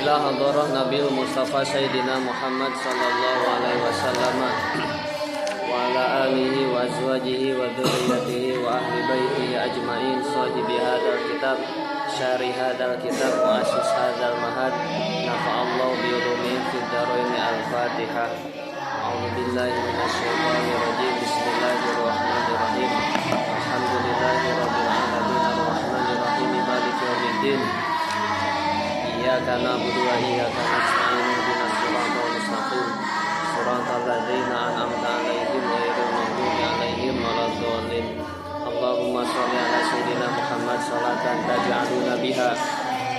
Ila hadarah Nabil Mustafa Sayyidina Muhammad sallallahu alaihi wasallam wa ala alihi wa azwajihi wa dzurriyyatihi wa ahli baitihi ajmain sahibi hadzal kitab syari hadzal kitab wa asus hadzal mahad nafa'allahu bi ulumihim fid dharain. Al-Fatihah. A'udzu billahi minasyaitonir rajim. Bismillahirrahmanirrahim. Alhamdulillahirabbil alamin arrahmanir rahim maliki yaumiddin. Iyyaka na'budu wa iyyaka nasta'in ihdinas siratal mustaqim siratal ladzina an'amta 'alaihim ghairil maghdubi 'alaihim waladdallin. Allahumma shalli ala sayyidina Muhammad shalatan taj'aluna biha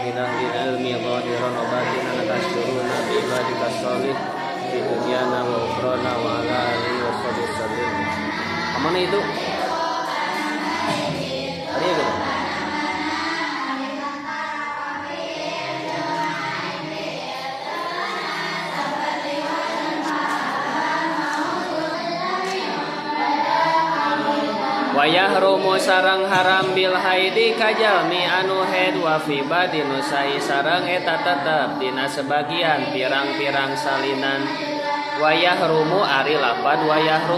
min ahli ilmi zahiran wa batinan tashkuruna bi ibadika shalih fi dunyana wa ukhrana wa ala alihi wa sahbihi wasallim. Kemana itu? Tadi ya gitu. Wayah rumu sarang haram bil haidi kajalmi anu head wa fi badinu sahi sarang eta tetep dina sebagian pirang-pirang salinan. Wayah rumu ari lapad wayah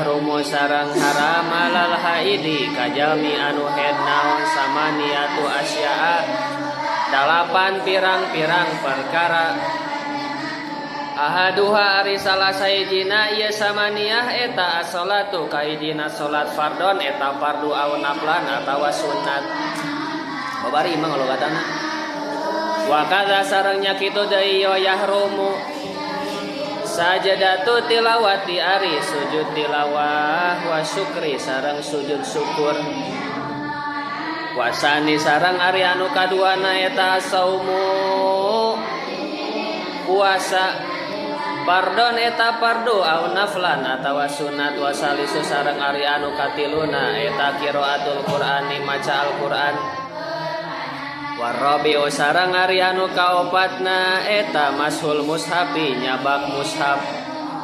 rumu sarang haram alal haidi kajalmi anu head naon samaniatu asya'a dalapan pirang-pirang perkara. Ahaduha ari salah sayidina ieu samaniyah eta as-salatu kahijina salat fardon eta fardu aw naflan atawa sunat. Babari imah ngalogatana. Wa kadza sareng nya kitu deui yahrumu sajadatu tilawati ari sujud tilawah wa syukri sareng sujud syukur. Wasani sareng ari anu kaduana eta saumu puasa fardon eta fardu aw naflan atawa sunat wasalisu sareng ari anu katiluna eta qiraatul Qur'ani maca Al-Qur'an. Warabi'u sareng ari anu kaopatna eta mashul mushafi nyabak mushaf.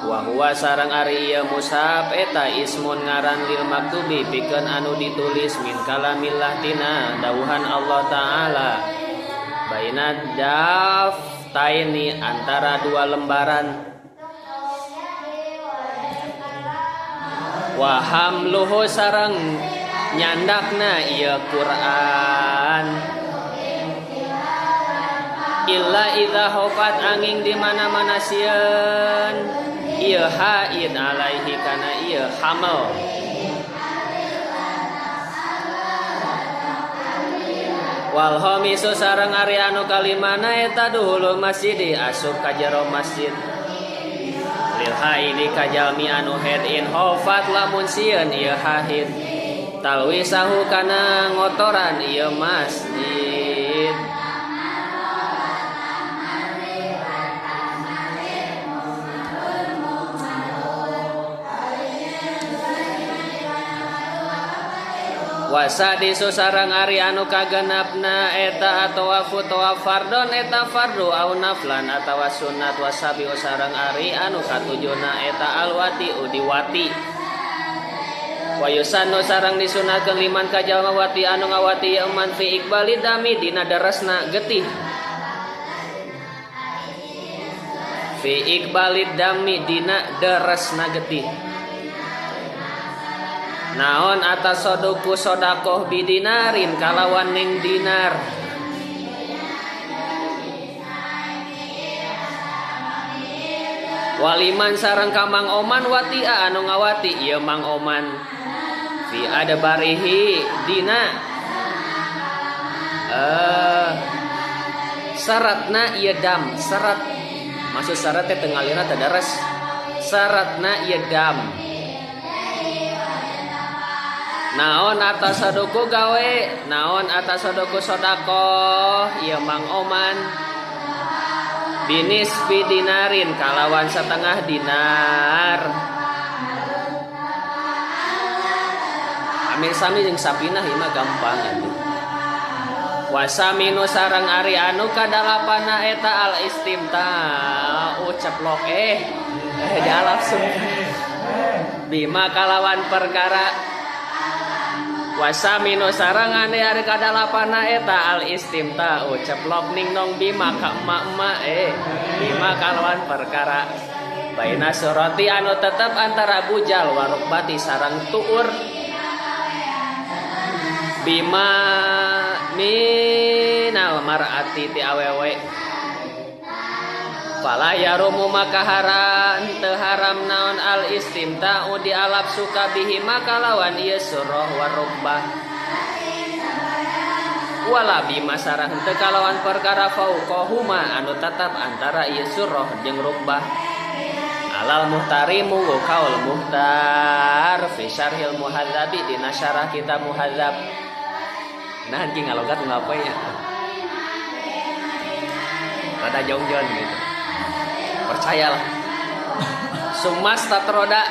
Wa huwa sareng ari ieu mushaf eta ismun ngaran lil maktubi pikeun anu ditulis min kalamillah tina dawuhan Allah Ta'ala. Baina daftaini antara dua lembaran. Wa hamluhu sareng nyandakna ieu Quran. Illa idza khafat angin di mana-mana sieun ieu haid alaihi kana ieu hamel. Wal khamisu sareng ari anu kalimana eta duhulu masjid asup ka jero masjid. Lil haidi kajalmi anu head in khafat lamun sieun ieu haid talwisahu kana ngotoran ieu masjid. Wasadisu sareng ari anu kagenapna eta atawafu tawaf fardon eta fardu au naflan atawa sunat wasabiu sareng ari anu katujuna eta alwati udiwati. Wayusanu sareng disunatkeun liman ka jalma wati anu ngawati ieu man fi iqbali dami dina deresna getih. Fi iqbali dami dina deresna getih. Naon atas sodoku sodakoh bidinarin kalawan ning dinar. Waliman sareng ka Mang Oman watia anu ngawati ieu Mang Oman. Fi adbarihi dina syaratna ieu dam syarat. Maksud syarat teh teu ngalirna teu deres. Syaratna ieu dam. Naon atas sadoku gawe, naon atas sadoku sodakoh, ieu Mang Oman. Binis bidinarin kalawan setengah dinar. Amir sami jeung sapinah ieu mah gampang atuh. Wasaminu sareng ari anu kadalapana eta al istimta ceplok jalap semua. Bima kalawan perkara. Wasaminu sareng ane ari kadalapana eta al istimta'u ceplok ning nong bima ka emak-emak bima kalawan perkara baina surati anu tetep antara bujal warukbati sareng tuur bima minal mar'ati ti awewe fala yarumu maka haram teu haram naon al istimta'u di alap suka bihi maka lawan ieu surah warukbah wala bima sareng teu kalawan perkara fauqahuma anu tetep antara ieu surah jeung rukbah alal muhtari munggu kaul muhtar fi syarhil muhadzabi dina syarah kitab muhadzab. Nah ki ngalogat ngapa ya rada jongjon gitu. Percayalah. Sumas tatroda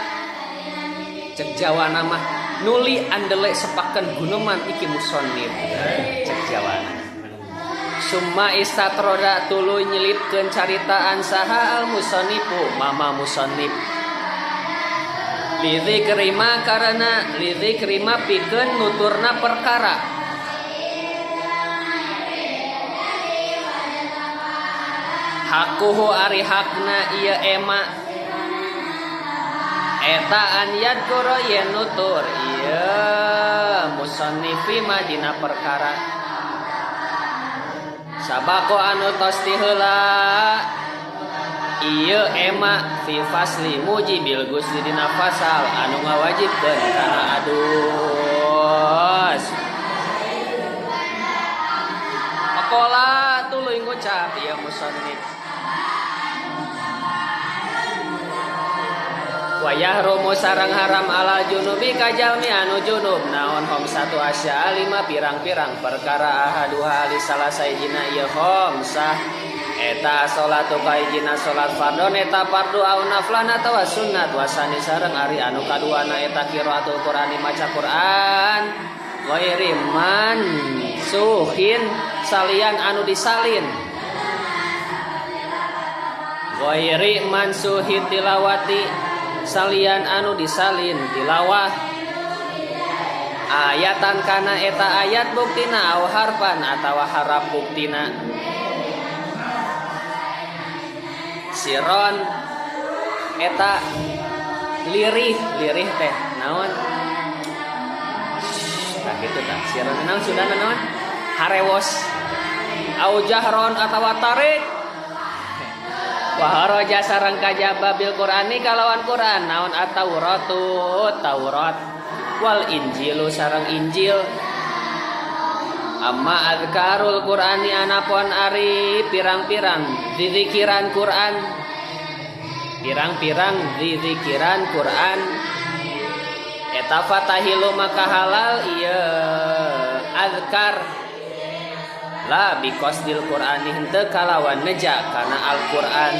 cek Jawana mah nuli andele sepakan guneman iki musonib cek Jawana. Summa istatroda tuluy nyelipkeun caritaan saha al musonnifu mama musonnif. Lidzikrima karena lidzikrima pikeun nuturna perkara. Hakuhu ari hakna ieu ema eta an yadkura yen nutur ieu musannifi mah dina perkara sabako anu tos tiheula ieu ema fi fasli mujibil gusli dina fasal anu ngawajibkeun kana adus. Pakola tuluy ngucap ieu musannif wayah rumu sarang haram ala junubi kajalmi anu junub naon satu asya lima pirang-pirang perkara ahaduha ali salah sayjina ieu khamsah eta salatu kaijina salat fardhon eta fardu au naflan atawa sunnat wasani sareng ari anu kaduana eta qiraatul Qur'ani maca Qur'an ghairi mansuhin salian anu disalin ghairi mansuhin tilawati salian anu disalin tilawah ayatan kana eta ayat buktina au harfan atawa harap buktina siron eta lirih lirih teh naon tah kitu tah siron naon sudana naon harewos au jahron atawa tarik waharaja sareng kajaba bil Qur'ani kalawan Qur'an naon at-Tauratu Taurat wal Injilu sareng Injil amma azkarul Qur'ani anapun ari pirang-pirang zizikiran Qur'an pirang-pirang zizikiran Qur'an eta fatahilu maka halal ieu azkar la biqasdil Qur'ani henteu kalawan neja kana Al-Qur'an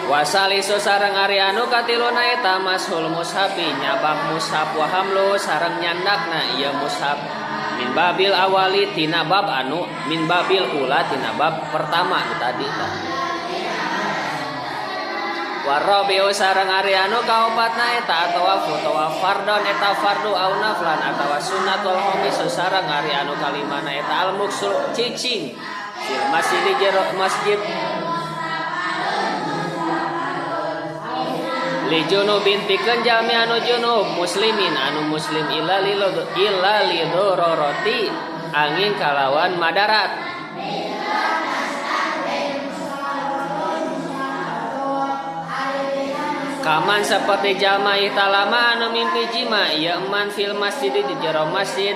wasalisu sareng ari anu katiluna eta mashul mushafi nyabak mushaf wa hamlu sareng nyandakna ieu mushaf min babil awali tina bab anu min babil ula tina bab pertama nu tadi tah. Warabiu sareng ari anu kaopatna eta atawa tawaf fardhon eta fardu au naflan atawa sunnatul khamisu sareng ari anu kalimana eta al muksu cicing fil masjid di jero masjid li junubin pikeun jalmi anu junub muslimin anu muslim illa lidororoti angin kalawan madarat. Kaman seperti jalma ihtalama anu mimpi jima ieu eman fil masjid di jero masjid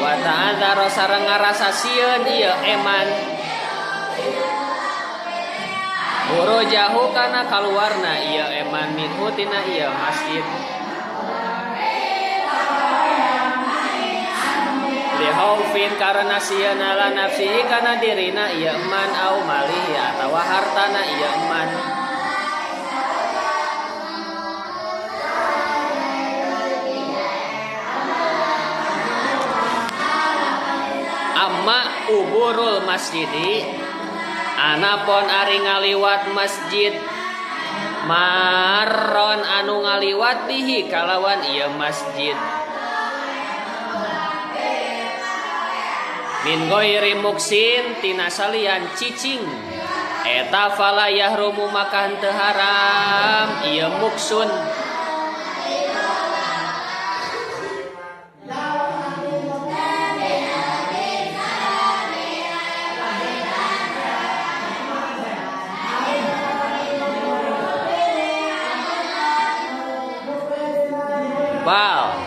wa ta'adzara sareng ngarasa sieun ieu eman burujahu kana kaluarna ieu eman minhu tina ieu masjid lihaufin karena sieun ala nafsihi kana dirina ieu eman au malihi atawa hartana ieu eman. Amma uburul masjidi Anapon ari ngaliwat masjid marron anu ngaliwat bihi kalawan ieu masjid min ghairi muksin tina salian cicing eta fala yahrumu maka henteu haram ieu muksun. Bal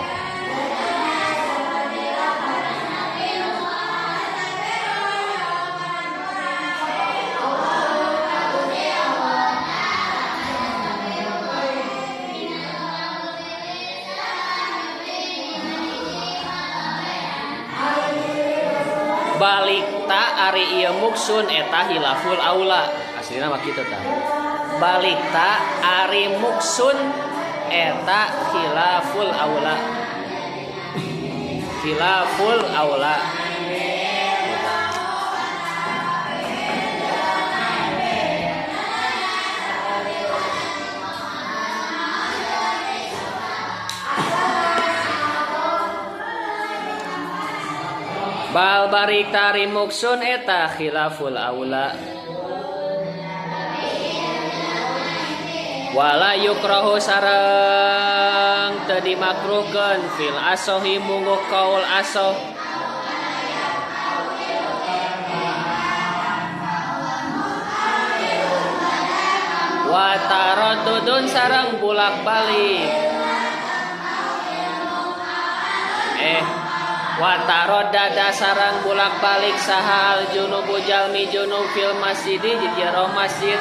balik ta ari ieu muksun eta hilaful aula aslina mah kitu tah. Balik ta ari muksun eta khilaful aula. Khilaful aula. Bal barik tari muksun eta khilaful aula. Wala yukrahu sareng teu dimakruhkeun fil asohi mungguh kaul asoh. Wa taraddudun sareng bulak-balik. Wa taraddada sareng bulak-balik saha al junubu jalmi junub fil masjidi di jero masjid.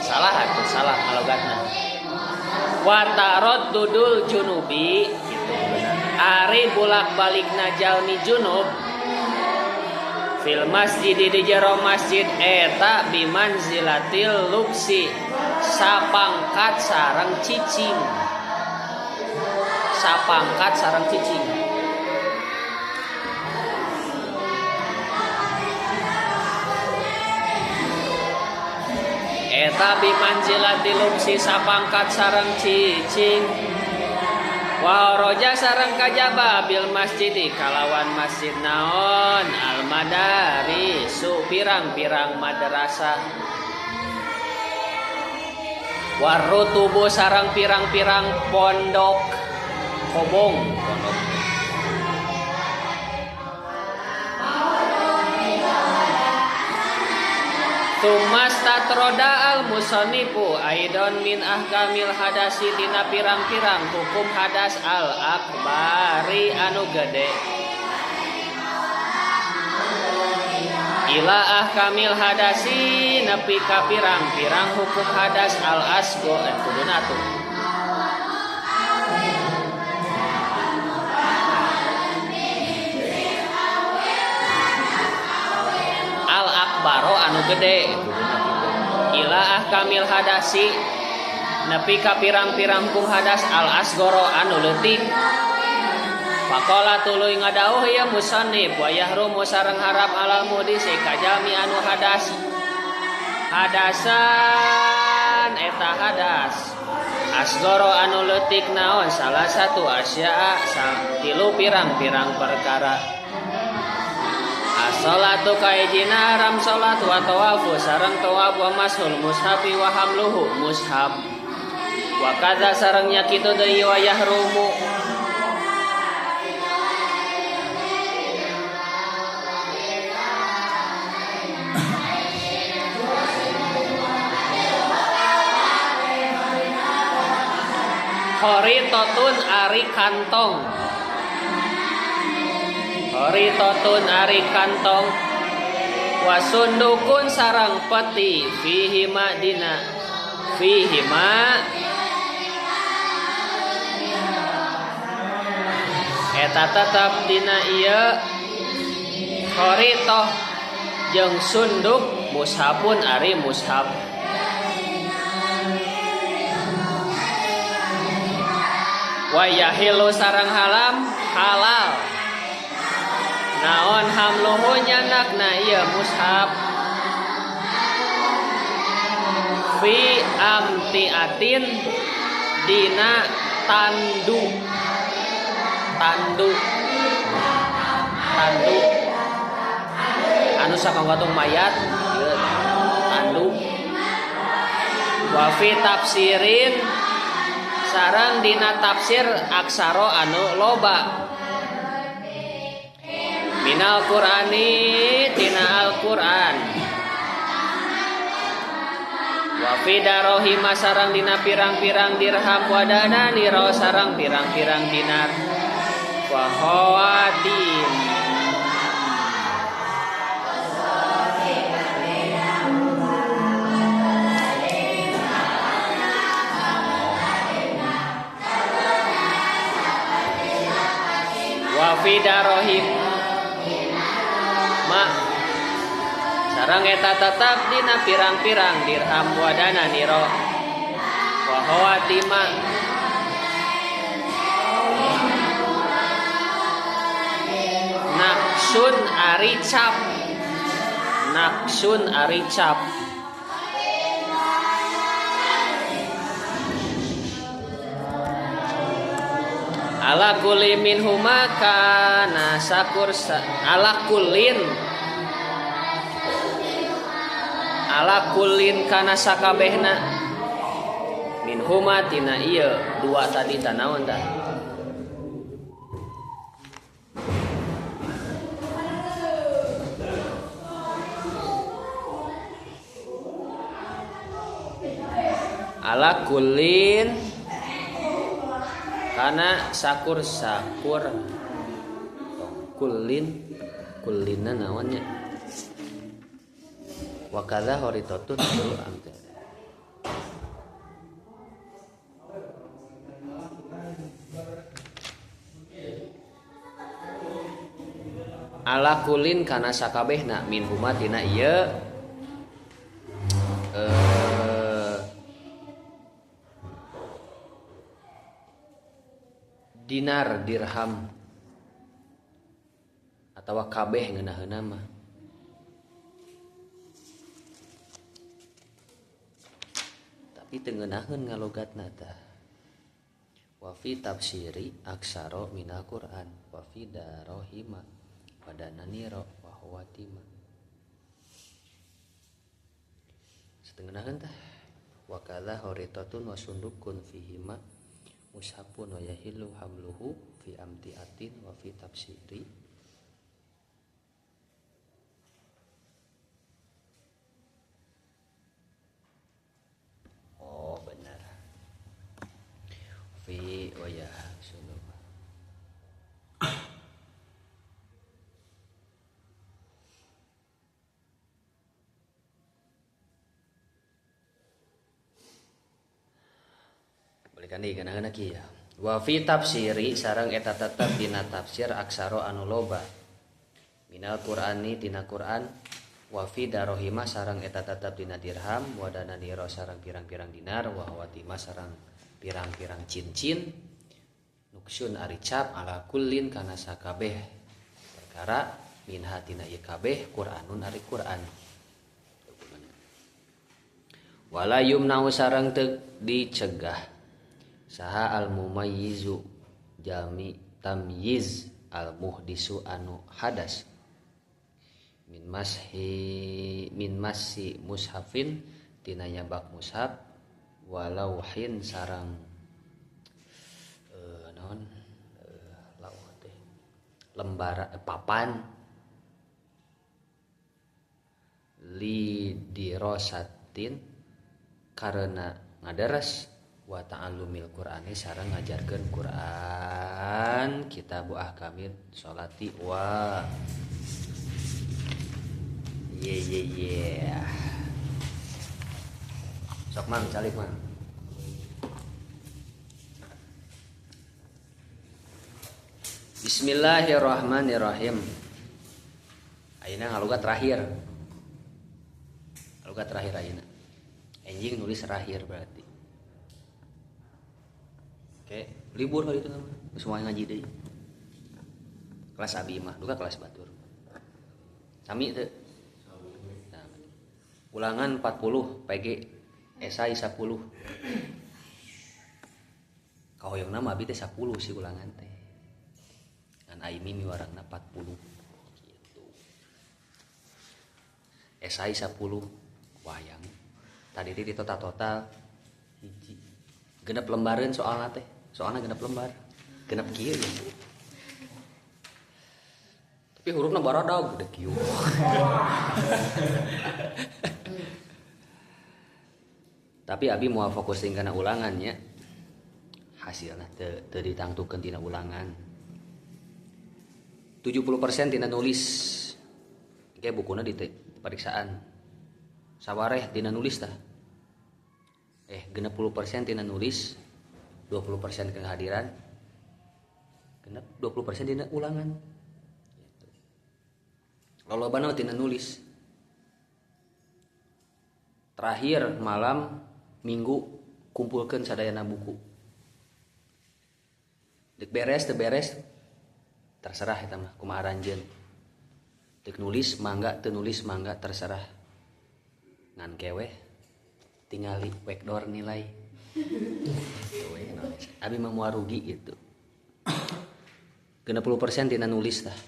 Salah atuh, salah alogatna. Wa taraddudul junubi gitu benar. Ari bolak-balikna jalmi junub fil masjid di jero masjid eta bimanzilatil lubsi sapangkat sareng cicing. Sapangkat sareng cicing. Eta bimanzilati lubsi sapangkat sareng cicing. Wa roja sareng kajaba bil masjidi kalawan masjid naon al madari su pirang-pirang madrasah. Warutubu sareng pirang-pirang pondok kobong pondok. Tumas tatroda al musanifu aidon min ahkamil hadasi tina pirang-pirang hukum hadas al akbari anu gede. Ila ahkamil hadasi nepi ka pirang-pirang hukum hadas al asgo kuduna atuh. Al akbaro anu gede ila ahkamil hadasi nepi ka pirang-pirang hukum hadas al asgoro anu leutik. Faqala tuluy ngadauh ieu musannif wa yahrumu sareng haram alal muhdisi ka jalmi anu hadas hadasan eta hadas asgoro anu leutik naon salah satu asyaa tilu pirang-pirang perkara. As-salatu kaijina haram salat wa tawafu sareng tawaf wa mashul mushafi wa hamluhu mushaf wa kadza sareng nya kitu deui wa yahrumu khoritotun ari kantong. Khoritotun ari kantong wasundukun sarang peti fihi ma dina fihi ma eta tetep dina ieu khoritoh jeung sunduk mushafun ari mushaf. Wa yahilu sareng halam halal Naon hamluhu nyanakna ieu mushaf fi amtiatin dina tandu tandu tandu anu sakanggatong mayat ieu tandu wa fi tafsirin sareng dina tafsir aksara anu loba minal Qur'ani tina Al-Qur'an wa fi darohima sareng dina pirang-pirang dirham wadana niro sareng pirang-pirang dinar wa khawatim wa fi darohim ma sareng eta tetap dina pirang-pirang dirham wadana niro wa khawatima naksun ari cap naksun ari cap ala kulli minhuma kana sakur ala kullin ala kullin kana sakabehna minhuma tina ieu dua tadi tanaon tah ala kullin kana sakur sakur kullin kullina naonnya wa kadza horitatun amte ala kulin kana sakabehna min huma tina ieu dinar dirham atawa kabeh ngeunaheunna mah tapi teu ngeunaheun ngalogatna tah wa fi tafsiri aksara minal Qur'an wa fi darohima wadananiro wa huwatima setengah tah wa kadza horitatun wa sundukun fihima mushafun wa yahillu hamluhu fi amtiatin wa fi tafsiri oh benar fi wa ya sunduk balikan deui kana heuna kieu wa fi tafsiri sareng eta tetep dina tafsir aksara anu loba minal Qur'ani tina Qur'an wa fi darohima sareng eta tetep dina dirham wa dananiro sareng pirang-pirang dinar wa hawatima sareng pirang-pirang cincin nuksun ari cap ala kullin kana sakabeh perkara minha tina ieu kabeh Qur'anun ari Qur'an wala yumnau sareng teu dicegah saha al mumayyizu jami tamyiz al muhdisu anu hadas min masyi mushafin tina nyabak mushaf walauhin sareng naon lauh teh lembar papan li dirosatin karena ngadaras wa ta'allumil Qur'ani sareng ngajarkeun Qur'an kitabu ahkamil sholati wa ye ye ye sok mang calik mang Bismillahirrahmanirrahim. Ayeuna ngalugat terakhir. Ngalugat terakhir ayeuna. Anjing nulis terakhir berarti. Oke, libur hari itu nama. Semua ngaji deui. Kelas abi mah, duka kelas batur. Sami teu. Ulangan 40 PG esai 10. Kahoyongna mah abi teh 10 sih ulangan teh. Ngan aimi miwarangna 40 gitu. Esai 10 wayang. Tadi teh di total-total hiji. Genep lembareun soalna teh. Soalna genep lembar. Genep kieu ya. Tapi hurufna baradag gede kieu. Tapi abi moal fokusing kana ulangannya. Hasilna teu ditangtukeun tina ulangan. 70% tina nulis. Engke bukuna di pariksaan. Sawareh tina nulis tah. 60% tina nulis, 20% kehadiran. Genep 20% tina ulangan. Lolobana tina nulis. Terakhir malam Minggu kumpulkeun sadayana buku. Dek beres teu beres terserah eta mah kumaha aranjeun. Dek nulis mangga teu nulis mangga terserah. Ngan keweh tingali backdoor nilai. Abi mah moal rugi gitu. 60% tina nulis tah.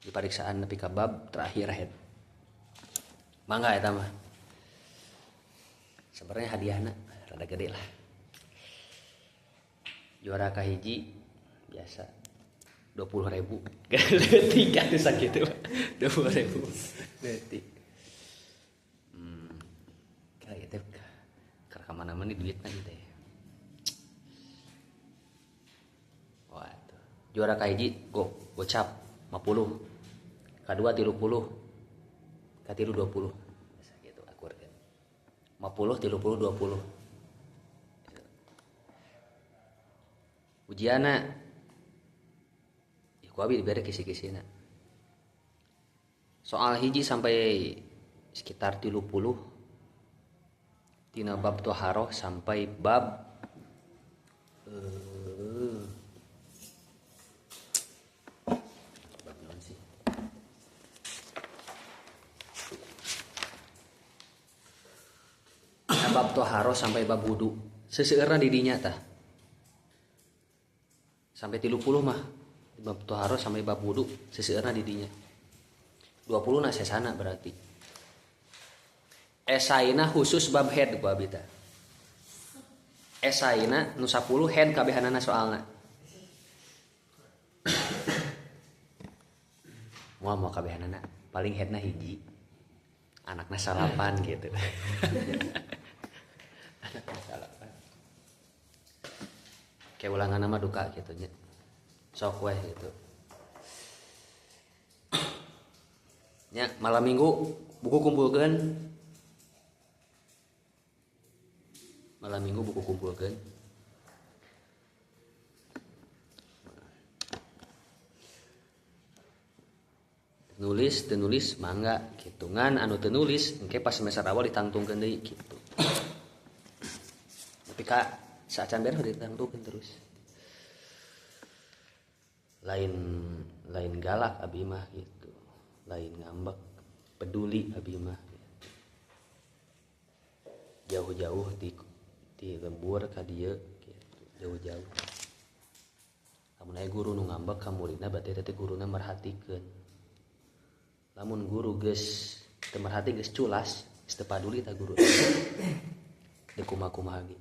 Di pariksaan nepi ka bab terakhir head. Mangga eta mah. Sebenarnya hadiahna rada gede lah. Juara kahiji biasa 20.000. Leutik atuh sakitu. 20.000. Leutik. Kayak teh keur ka mana-mana duitna ieu teh. Waduh. Juara kahiji gocap 50. Kadua 30. Katilu 20. Biasa gitu akurkeun. 50 30 20. Ujianna ku abi dibere kisi-kisina. Soal hiji sampai sekitar 30 tina bab toharoh sampai bab bab naon sih? Nah, bab toharoh sampai bab wudu. Seseueurna di dinya tah. Sampai 30 mah bab toharoh sampai bab wudu seseueurna di dinya. 20 na sesana berarti. Esaina khusus bab head ku abi tah. Esaina nu 10 head kabehanana soalna. Moal moal kabehanana paling headna hiji. Anakna salapan gitu. Anakna salapan. Kayak ulangan nama duka gitu nya. Sok weh gitu. Nya malam Minggu buku kumpulkeun. Malam Minggu buku kumpulkeun. Nulis teu nulis mangga kitu ngan anu teu nulis engke pas semester awal ditangtungkeun deui kitu. Tapi ka saacan beres ditangtungkeun terus. Lain galak abi mah gitu. Lain ngambek, peduli abi mah gitu. Jauh-jauh di lembur ka dieu gitu, jauh-jauh. Lamun aya guru nu ngambek ka muridna berarti eta teh guruna merhatikeun. Lamun guru geus teu merhati geus culas, geus teu paduli ta guru. Deuk kumaha-kumaha ge.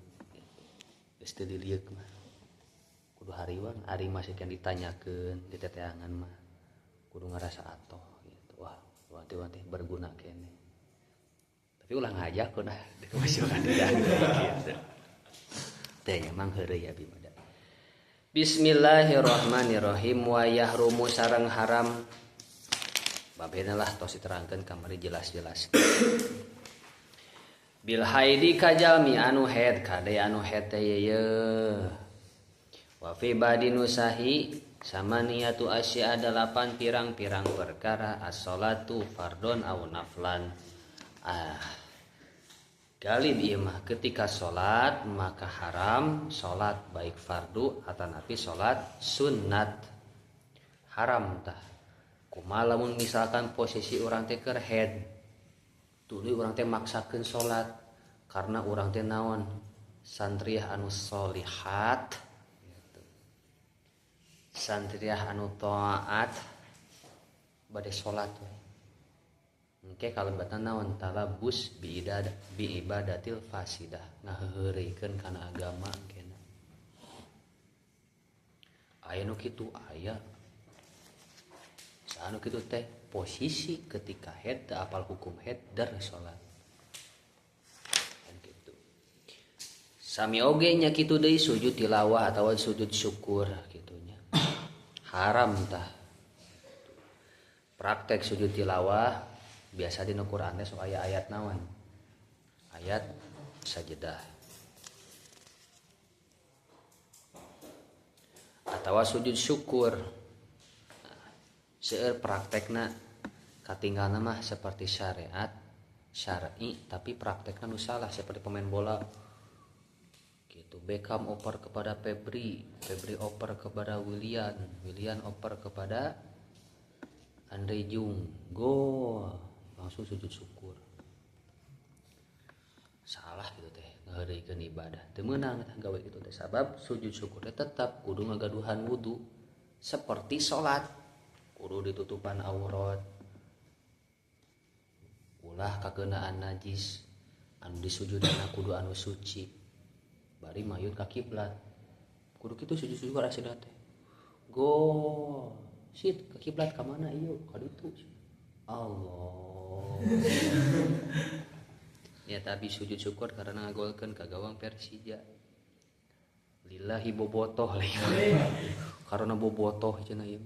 Geus teu dilieuk mah. Kudu hariwang, ari masih kan ditanyakeun, diteteangan mah. Kudu ngarasa atoh gitu. Wah, wanti-wanti berguna keneh. Tapi ulah ngajak nah, deuk masukan gitu. Teh emang heureuy abi mah. Bismillahirrahmanirrahim wa yahrumu sareng haram. Babena lah tos diterangkeun kamari jelas-jelas. Bil haidi kajalmi anu head kade anu head teh yeuh. Wa fi badinusahi samaniyatu asya 8 pirang-pirang perkara as-salatu fardon aw naflan. Galib ieu mah ketika salat maka haram salat baik fardu atanapi salat sunat. Haram tah. Kumaha lamun misalkan posisi urang teh keur head, tuluy urang teh maksakeun salat karena urang teh naon? Santriah anu solihat gitu. Santriah anu taat bade salat we. Engke kalebatan naon? Talabus bi ibadatil fasidah, ngaheuheureuykeun kana agama engkena. Aya nu kitu aya. Saha nu kitu teh posisi ketika head teu apal hukum head der salat. Kan kitu. Sami oge nya kitu deui sujud tilawah atawa sujud syukur kitu nya. Haram tah. Praktek sujud tilawah biasa dina Quran teh sok aya ayat naon? Ayat sajadah. Atawa sujud syukur. Nah, seueur praktekna katinggalna mah seperti syariat syar'i tapi praktekna nu salah seperti pemain bola gitu. Beckham oper kepada Febri, Febri oper kepada Willian, Willian oper kepada Andre Jung, gol, langsung sujud syukur. Salah gitu teh ngaheureuykeun ibadah. Teu meunang tah gawe kitu teh sabab sujud syukur teh tetap kudu ngagaduhan wudu seperti salat, kudu ditutupan aurat. Ulah kakeunaan najis, anu disujudana kudu anu suci. Bari mayun ka kiblat. Kudu kitu sujud syukur asina teh. Gol. Sit ka kiblat ka mana ieu? Ka ditu. Allah. Ya tapi sujud syukur karena ngagolkeun ka gawang Persija. Lillahi bobotoh lagi. Karena bobotoh cenah ieu.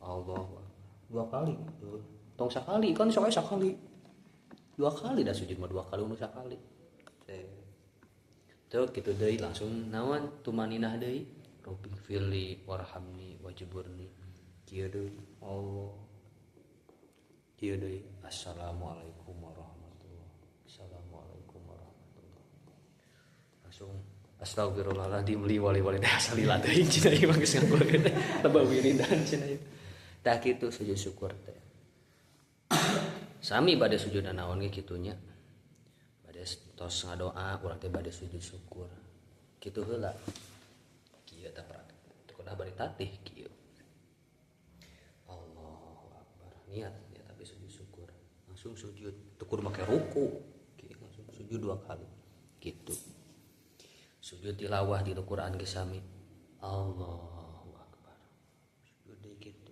Allah. Dua kali. Tong sakali kan sok sakali. Dua kali dah sujud mah dua kali unu sakali. Tuh kitu deui langsung naon tumaninah deui. Rabbi firli warhamni wajburni. Kieu deui. Allah. Kieu deui. Assalamualaikum warahmatullahi. Assalamualaikum warahmatullahi. Langsung astagfirullahaladzim li wali-wali teh asalila teh cenah ieu mah geus ngagolkeun teh loba wiridan cenah ieu. Tah kitu sujud syukur teh. Sami bade sujud naon ge kitu nya. Bade tos ngadoa urang teh bade sujud syukur. Kitu heula. Kieu tah praktek. Teu kudu bari tatih kieu. Allahu akbar. Niat ya tapi sujud syukur. Langsung sujud. Teu kudu make ruku. Kieu langsung sujud dua kali. Gitu. Sujud tilawah di Al-Qur'an ge sami. Allahu akbar. Sujud deui kitu.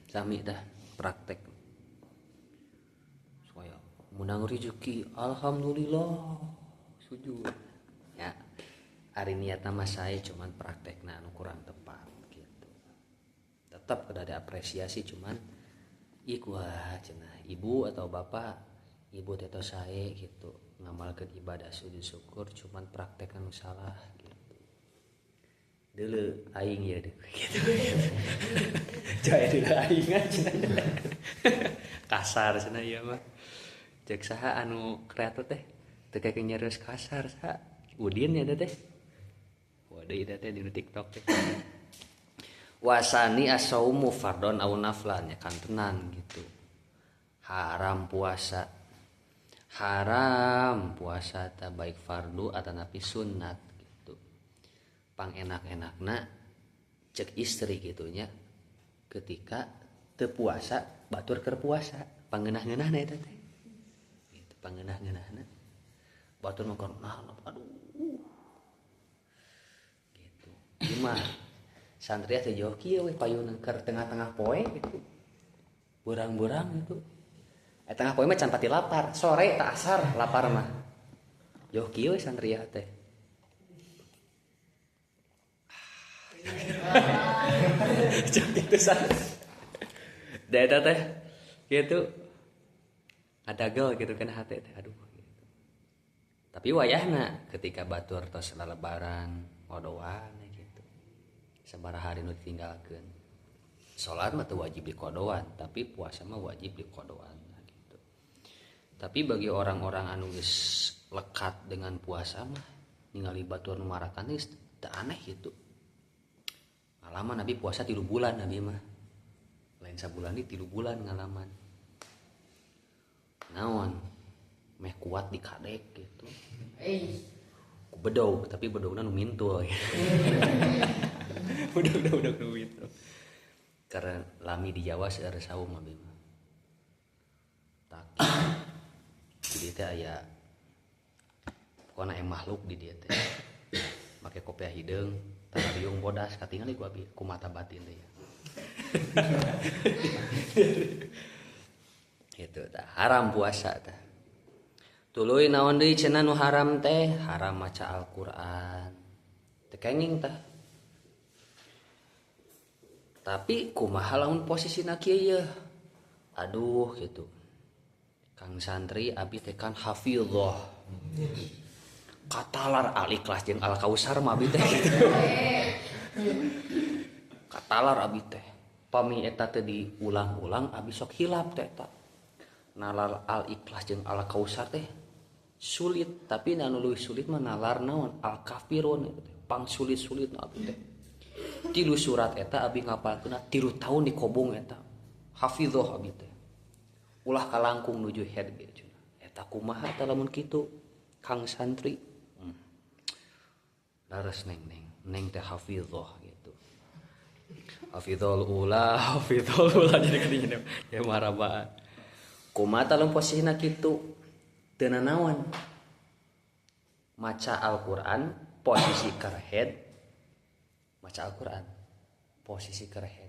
Sami dah praktek. Supaya menang rezeki, alhamdulillah sujud. Ya. Ari niatna mah sae cuman praktekna anu kurang tepat gitu. Tetap kudu ada apresiasi cuman ieu wah cenah ibu atau bapak, ibu teh tos sae gitu. Ngamalkeun ibadah sujud syukur cuman praktekna nu salah gitu. Deuleu aing ieu deh gitu. Jaya deuleu aing cenah. Kasar cenah ieu mah. Cek saha anu kreator teh teu kayak nyarios kasar saha Udin ya teh. Waduh ieu teh di TikTok teh. Wasani as-saumu fardon au naflan ya kantenan gitu. Haram puasa. Haram puasa ta baik fardu atanapi sunat gitu. Pang enak-enakna cek istri gitunya ketika teu puasa batur keur puasa pangeunah-ngeunahna eta teh. Gitu pangeunah-ngeunahna. Batur mah keur nah aduh. Gitu. Ieu mah santri teh jauh kieu we payun keur tengah-tengah poe gitu. Beurang-beurang gitu. Tengah poe mah can pati lapar, sore tak asar lapar mah. Jauh kieu santri teh. Jauh kitu san. Da eta teh kitu adagel gitu kan hate teh aduh gitu. Tapi wayahna ketika batur tos lalebaran kodoan gitu. Sabaraha hari nu ditinggalkeun. Salat mah teu wajib dikodoan, tapi puasa mah wajib dikodoan. Tapi bagi orang-orang anu geus lekat dengan puasa mah ningali batur nu marakan geus teu aneh gitu. Lama Nabi puasa 3 bulan Nabi mah. Lain sabulan di 3 bulan ngalaman. Naon? Meh kuat di kadek gitu. Ku bedog, tapi bedogna nu mintul. Bedog nu mintul. Karena lami di Jawa seueur saum abi mah. Tak. Jadi teh aya pokona aya makhluk di dieu teh. Make kopiah hideung, tanariung bodas katingali ku abi ku mata batin teh ya. Itu tah haram puasa tah. Tuluy naon deui cenah nu haram teh? Haram maca Al-Qur'an. Teu kenging tah. Tapi kumaha lamun posisina kieu yeuh? Aduh gitu. Kang santri abi teh kan hafizah. Katalar Al-Ikhlas jeung Al-Kausar mah abi teh. Katalar abi teh. Pami eta teh diulang-ulang abi sok hilap teh eta. Nalar Al-Ikhlas jeung Al-Kausar teh sulit, tapi anu leuwih sulit mah nalar naon Al-Kafirun eta teh. Pang sulit-sulit na abi teh. 3 surat eta abi ngapalkeunna 3 tahun di kobong eta. Hafizah abi teh. Ulah kalangkung nuju head ge cenah. Eta kumaha eta lamun kitu Kang santri? Laras neng-neng, neng teh hafizah gitu. Hafizul ula, hafizul ula jadi kadinya ya marabaan. Kumaha ta lamun posisina kitu? Teu nanaon. Maca Al-Qur'an posisi keur head. Maca Al-Qur'an posisi keur head.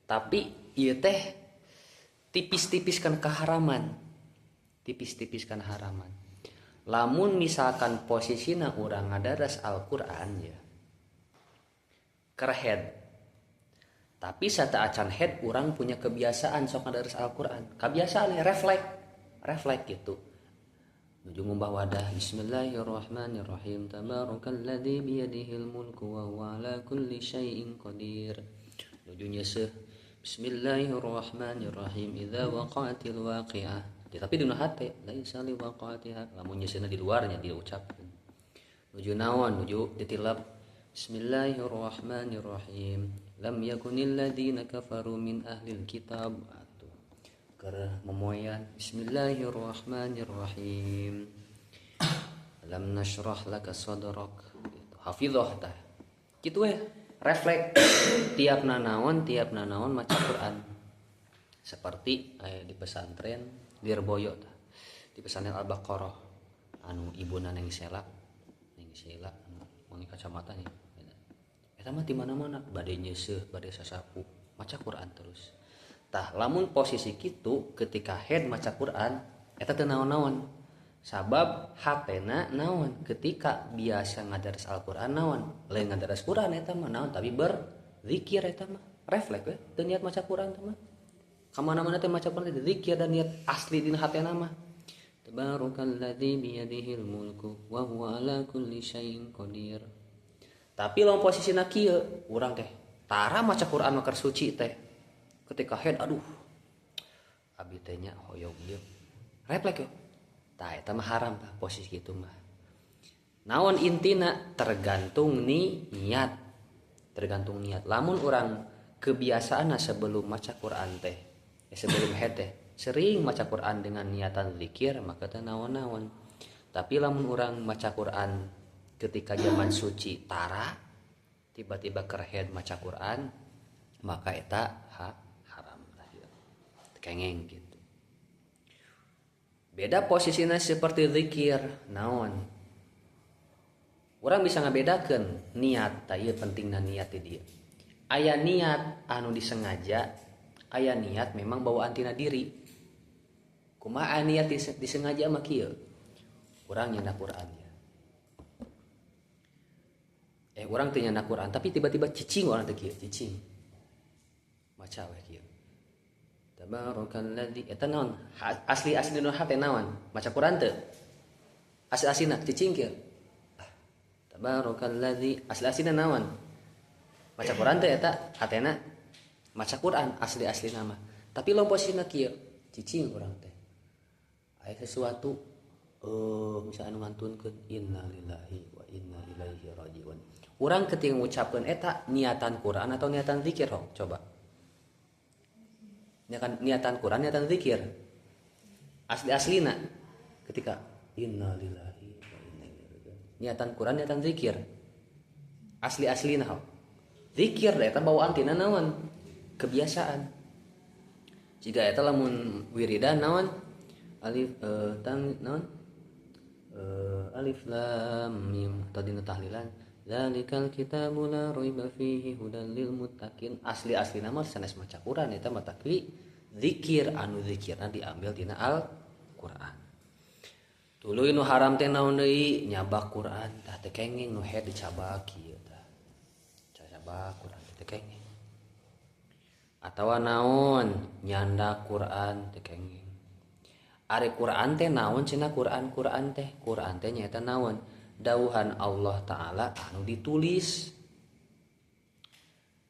Tapi ieu teh tipis-tipis kan keharaman. Tipis-tipis kan haraman. Lamun misalkan posisina urang ngadaras Al-Qur'an ya. Keur head. Tapi sateuacan head urang punya kebiasaan sok ngadaras Al-Qur'an. Kebiasaan ya refleks. Refleks gitu. Nuju ngumbah wadah Bismillahirrahmanirrahim Tabarakalladzi biyadihil mulku wa huwa ala kulli syai'in qadir. Nuju nyeuseuh Bismillahirrahmanirrahim idza waqa'atil waqi'ah. Ya, tapi dina hate laisa li waqa'atiha. Lamun nyeuseuhna di luarnya diucapkeun. Nuju naon nuju ditilap Bismillahirrahmanirrahim lam yakunil ladzina kafaru min ahlil kitab. Atuh keur memoyan Bismillahirrahmanirrahim lam nashrah laka sadrak gitu. Hafizah tah kitu we refleks tiap nanaon maca Quran. Seperti di pesantren Lirboyo tah di pesantren Al-Baqarah anu ibuna Neng Sela anu make kacamata nya eta mah di mana-mana bade nyeuseuh bade sasapu maca Quran terus. Tah lamun posisi kitu ketika head maca Quran eta teu naon-naon sabab hatena naon ketika biasa ngadaras Al-Qur'an naon lain ngadaras Quran eta mah naon tapi berzikir eta mah refleks we teu niat maca Quran teh mah ka mana-mana teh maca Quran teh zikir dan niat asli dina hatena mah tabarakalladzi biyadihil mulku wa huwa ala kulli syai'in qadir. Tapi lamun posisina kieu urang teh tara maca Quran mah keur suci teh ketika head aduh abi teh nya hoyong ieu refleks yo tah eta mah haram tah posisi kitu mah. Naon intina tergantung niat. Tergantung niat. Lamun urang kebiasaanna sebelum maca Quran teh sebelum head teh sering maca Quran dengan niatan zikir maka teh naon-naon. Tapi lamun urang maca Quran ketika zaman suci tara tiba-tiba keur head maca Quran maka eta haram lah kengeng gitu. Beda posisinya seperti zikir naon. Orang bisa ngabedakeun niat, tah ieu pentingna niat di dieu. Aya niat anu disengaja, aya niat memang bawaan tina diri. Kumaha niat disengaja mah kieu? Urang nyandak Quran ya. Urang teu nyandak Quran tapi tiba-tiba cicing urang teh kieu, cicing. Maca we kieu. Tabarakalladzi eta naon? Asli-asli nu hate naon? Maca Quran teu? Asli-aslina cicing kieu. Tabarakalladzi asli-aslina naon? Maca Quran teu eta hatena maca Quran asli-aslina mah. Tapi lamun posisina kieu, cicing urang teh. Aya sesuatu misalnya anu ngantunkeun innalillahi wa inna ilaihi rajiun. Urang ketika ngucapkeun eta niatan Quran atau niatan zikir hong coba. Niatan Quran, niatan zikir. Asli-aslina ketika innalillahi wa inna ilaihi raji'un. Niatan Quran, niatan zikir. Asli-aslina hal. Zikir da eta bawaan tina naon? Kebiasaan. Jika eta lamun wiridan naon? Alif tang naon? Alif lam mim tadina tahlilan. Dzalikal kitabu la raiba fihi hudan lil muttaqin. Asli-aslina mah sanes maca Quran eta mah tapi zikir anu zikirna diambil tina Al-Qur'an. Tuluy nu haram teh naon deui? Nyabak Quran tah teu kenging nu head dicabak kieu tah. Cabak Quran teh kenging. Atawa naon? Nyanda Quran teu kenging. Ari Quran teh naon cenah Quran? Quran teh, Quran teh nyaeta naon? Dawuhan Allah Ta'ala anu ditulis.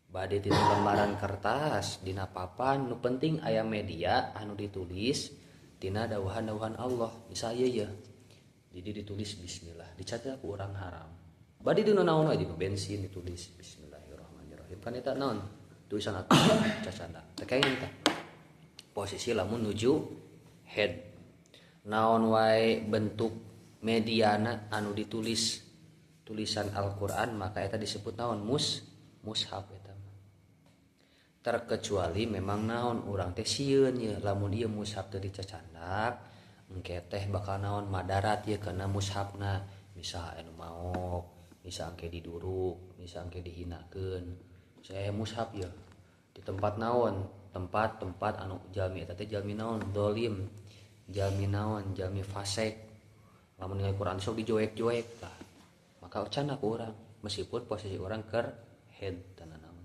Bade tina lembaran kertas, dina papan, nu penting aya media anu ditulis tina dawuhan-dawuhan Allah. Misal ieu ye. Jadi ditulis bismillah, dicatat ku urang haram. Bade dina naon we, dina bensin ditulis bismillahirrahmanirrahim. Kan eta naon? Tulisan atuh cacanda. Teu kenging tah. Posisi lamun nuju head. Naon wae bentuk mediana anu ditulis tulisan Al-Qur'an maka eta disebut naon? Mushaf eta mah. Terkecuali memang naon urang teh sieun ye lamun ieu mushaf teu dicacandak engke teh bakal naon madarat ye kana mushafna, misal anu maok, misal engke diduruk, misal engke dihinakeun. Saya mushaf ye di tempat naon, tempat-tempat anu jalmi eta teh jalmi naon zalim, jalmi naon, jalmi fasik. Lamun ningali Quran sok dijoek-joek tah. Maka canda ku urang meskipun posisi urang keur head tanah naon.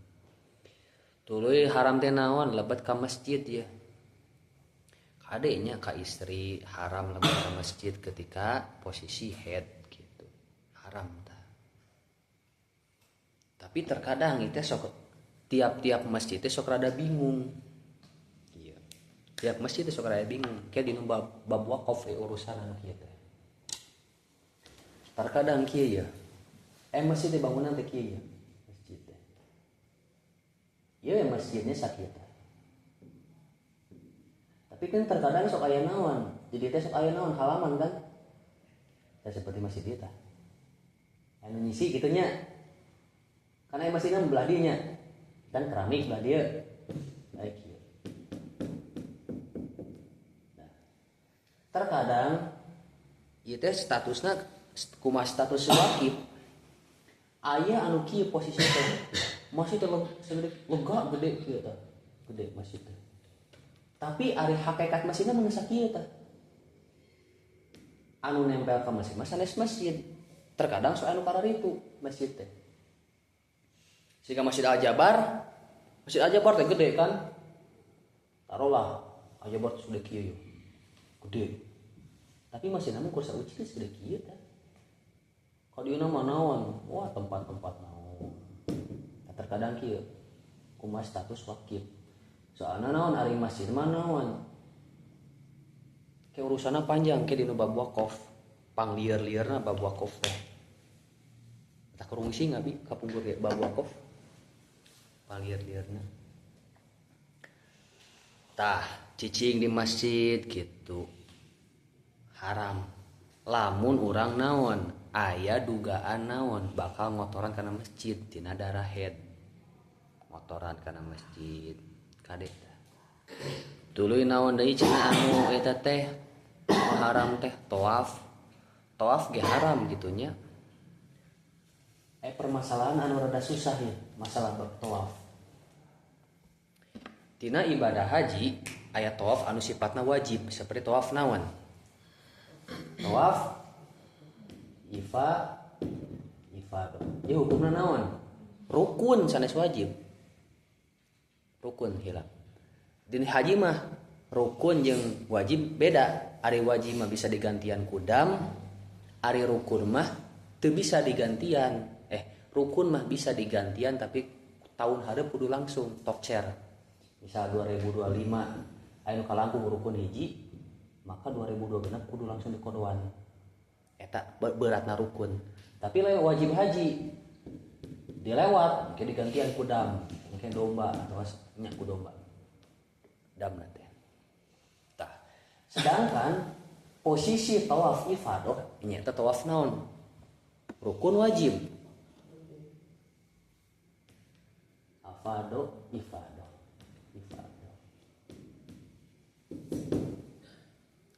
Tuluy haram teh naon lebet ka masjid ya. Kadenya ka istri haram lebet ka masjid ketika posisi head gitu. Haram tah. Tapi terkadang itu sok tiap-tiap masjid teh sok rada bingung. Iya. Tiap masjid teh sok rada bingung. Kayak dinu bab waqaf urusan anu kieu teh. Terkadang kieu ya. Masjid teh bangunan teh kieu ya. Masjid teh. Ieu masjidnya sakieu teh. Tapi kan terkadang sok aya naon. Jadi teh sok aya naon halaman kan. Teh seperti masjid ieu tah. Anu nyisi kitu nya. Karena masjidna belah dieu nya. Kan keramik belah dieu. Baik kieu. Nah, terkadang ieu teh statusna kumaha status wakif aya anu kieu posisi teh masjid teh segede lega gede kieu tah gede masjid teh tapi ari hakikat masjidna mah geus sakieu tah anu nempel ka masjid mah sanes masjid terkadang sok anu kararitu masjid teh siga Masjid Al-Jabar, Masjid Al-Jabar teh gede kan taruhlah Al-Jabar teh sudah kieu gede tapi masjidna mah kursa ucil segede kieu tah. Kalau dia nama naon, wah tempat-tempat naon. Nah, terkadang kieu kumaha status wakif. Soalna naon ari masjid mah naon. Ke urusanna panjang ke dinu bab wakaf. Panglieur-lieurna bab wakaf teh. Tah kurungsi ngabi kapungkur ge bab wakaf. Panglieur-lieurna. Tah cicing di masjid gitu. Haram. Lamun urang naon aya dugaan naon bakal ngotoran kana masjid tina darah head ngotoran kana masjid kade tuluy naon deui cenah anu eta teh haram teh tawaf tawaf ge haram gitunya permasalahan anu rada susah ya masalah bab tawaf tina ibadah haji aya tawaf anu sifatna wajib seperti tawaf naon tawaf ifadah. Ieu hukumna naon? Rukun sanes wajib. Rukun hilang. Di haji mah rukun jeung wajib beda. Ari wajib mah bisa digantian ku dam, ari rukun mah teu bisa digantian. Rukun mah bisa digantian tapi tahun hareup kudu langsung tokcer. Misal 2025 aya nu kalangkung rukun hiji, maka 2026 kudu langsung dikodoan. Eta beratna rukun. Tapi lain wajib haji dilewat, mungkin digantian kudam, mungkin domba atau nya ku domba. Damna teh. Tah, sedangkan posisi tawaf ifadah nyaeta tawaf naon? Rukun wajib. Afado ifadah. Ifadah.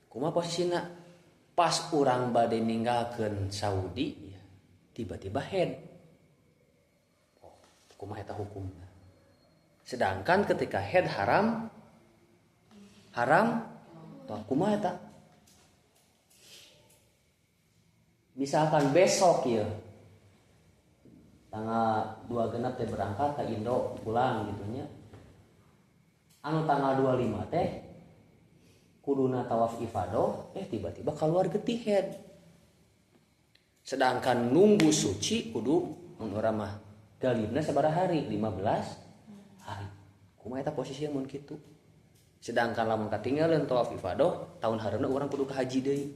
Kumaha posisina? Pas urang bade ninggalkeun Saudi, tiba-tiba head. Oh, kumaha eta hukumna? Sedangkan ketika head haram, toh kumaha eta? Misalkan besok ya, tanggal 2 genap teh berangkat ke Indo pulang gitunya. Anu tanggal 25 teh kuduna tawaf ifadah, tiba-tiba keluar getih head. Sedangkan nunggu suci kudu mun urang mah galibna sabaraha hari? 15 hari. Kumaha eta posisi mun kitu? Sedangkan lamun katinggalan tawaf ifadah, tahun hareuna urang kudu ka haji deui.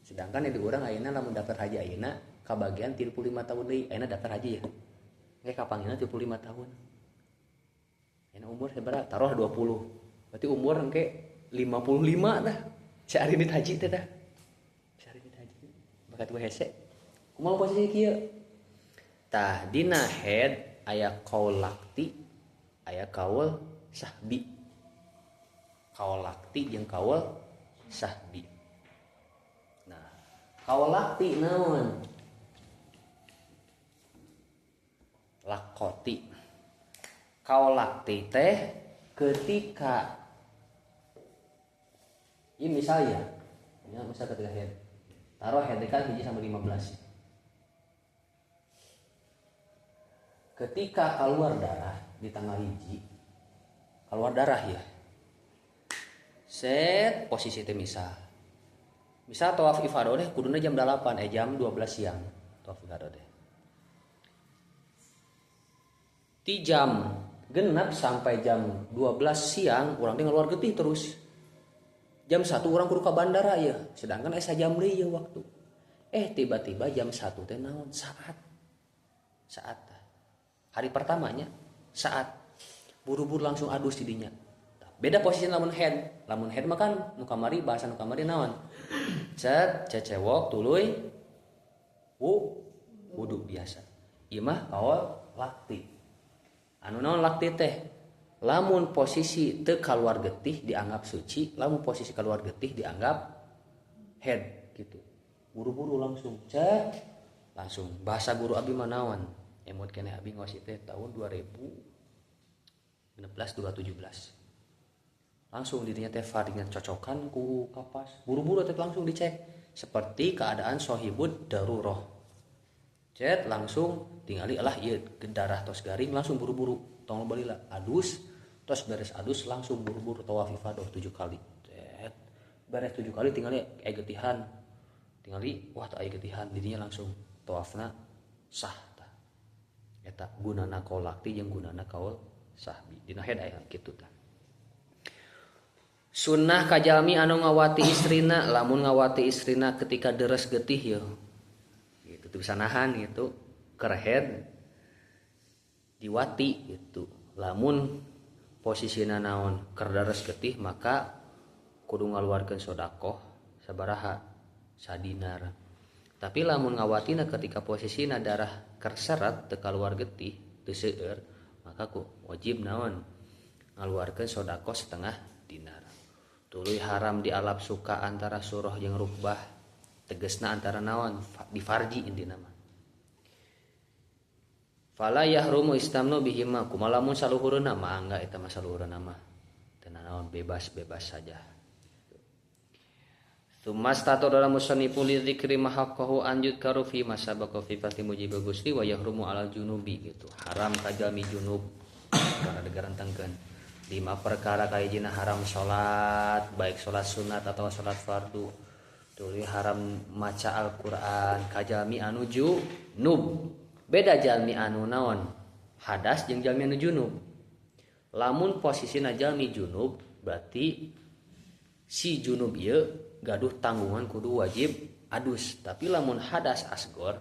Sedangkan di urang ayeuna lamun daftar haji ayeuna kabagian 35 tahun deui, ayeuna daftar haji ya. Engke kapanggilna 35 tahun. Ayeuna umur sabaraha? Taruh 20. Berarti umur engke 55 dah. Si Arinit haji teh dah. Si Arinit haji. Bakat gue hese. Kumaha posisi kieu? Tah dina head aya kaul lakti, aya kaul sahbi. Kaul lakti jeung kaul sahbi. Nah, kaul lakti naon? Lakoti. Kaul lakti teh ketika ini misalnya, ya misal ketika head, taruh head kan 1 sampai 15. Ketika keluar darah di tanggal 1, keluar darah ya. Set posisi teh misal. Misal tawaf ifadah deh kuduna jam 8, jam 12 siang tawaf ifadah deh. Di jam genap sampai jam 12 siang urang teh ngeluar getih terus. Jam 1 urang kudu ka bandara ya, sedangkan sajam deui ya waktu. Tiba-tiba jam 1 teh naon? Saat. Saat. Hari pertamanya saat buru-buru langsung adus di dinya. Beda posisi lamun head. Lamun head mah kan nu kamari bahasa nu kamari naon? Cet cecewok tuluy wudu biasa. Ieu mah kaol lakti. Anu naon lakti teh? Lamun posisi teu kaluar getih dianggap suci, lamun posisi kaluar getih dianggap head gitu. Buru-buru langsung cet langsung bahasa guru abi mah naon? Emot keneh abi ngaos teh tahun 2016 2017. Langsung dirinya teh farinya cocokan ku kapas. Buru-buru teh langsung dicek seperti keadaan sohibud daruroh. Cet langsung tingali lah ieu darah tos garing langsung buru-buru tong balila adus tos beres adus langsung buru-buru tawaf ifadah 7 kali. Cet beres 7 kali tingali aya getihan. Tingali wah teu aya getihan dirinya langsung tawafna sah tah. Eta gunana kaul lakti jeung gunana kaul sahbi. Dina head aya kitu tah. Sunnah kajalmi anu ngawati istrina, lamun ngawati istrina ketika deres getih ya. Gitu teu bisa nahan gitu, kerhead diwati gitu. Lamun posisina naon keur deres getih maka kudu ngaluarkeun sedekah sabaraha sadinar. Tapi lamun ngawatina ketika posisina darah kerseret teu kaluar getih, teu seueur, maka ku wajib naon ngaluarkeun sedekah setengah dinar. Tuluy haram dialap suka antara surah jeung rukbah, tegesna antara naon di farji intina mah. Fala yahrumu istamnu bihima kumalamun saluhureuna mangga eta mah saluhureuna mah teu naon bebas-bebas saja. Tsumma stato dalam musannifu li dzikri ma haqqahu an yudkaru fi ma sabaqa fi fasli mujibul ghusli wa yahrumu alal junubi gitu. Haram ka jalmi junub karena digarantengkeun. 5 perkara kayajina haram salat, baik salat sunat atau salat fardu. Tuluy haram maca Al-Qur'an ka jalmi anu junub. Beda jalmi anu naon? Hadas jeung jalmi anu junub. Lamun posisina jalmi junub berarti si junub ieu gaduh tanggungan kudu wajib adus. Tapi lamun hadas asgor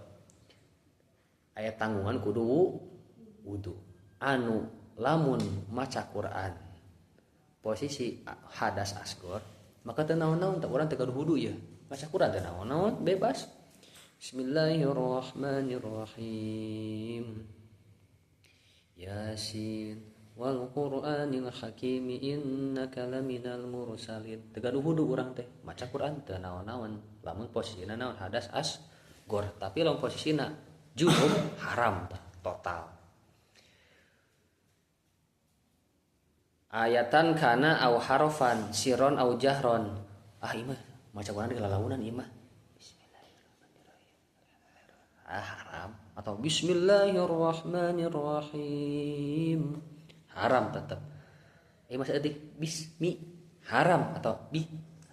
aya tanggungan kudu wudu. Anu lamun maca Quran Posisi hadas asgor maka teu naon-naon teh urang teu gaduh wudu ieu. Maca Quran teu naon-naon bebas. Bismillahirrahmanirrahim. Yasin wal Qur'anil Hakim innaka laminal mursalin. Teu gaduh wudu urang teh maca Quran teu naon-naon lamun posisina naon hadas asgor, tapi lamun posisina junub haram tah total. Ayatan kana au harofan siron au jahron. Ah ieu mah maca Quran di lalaunan ieu mah. Bismillahirrahmanirrahim. Ah haram atau bismillahirrahmanirrahim. Haram tetap. Masa eutik bismi haram atau bi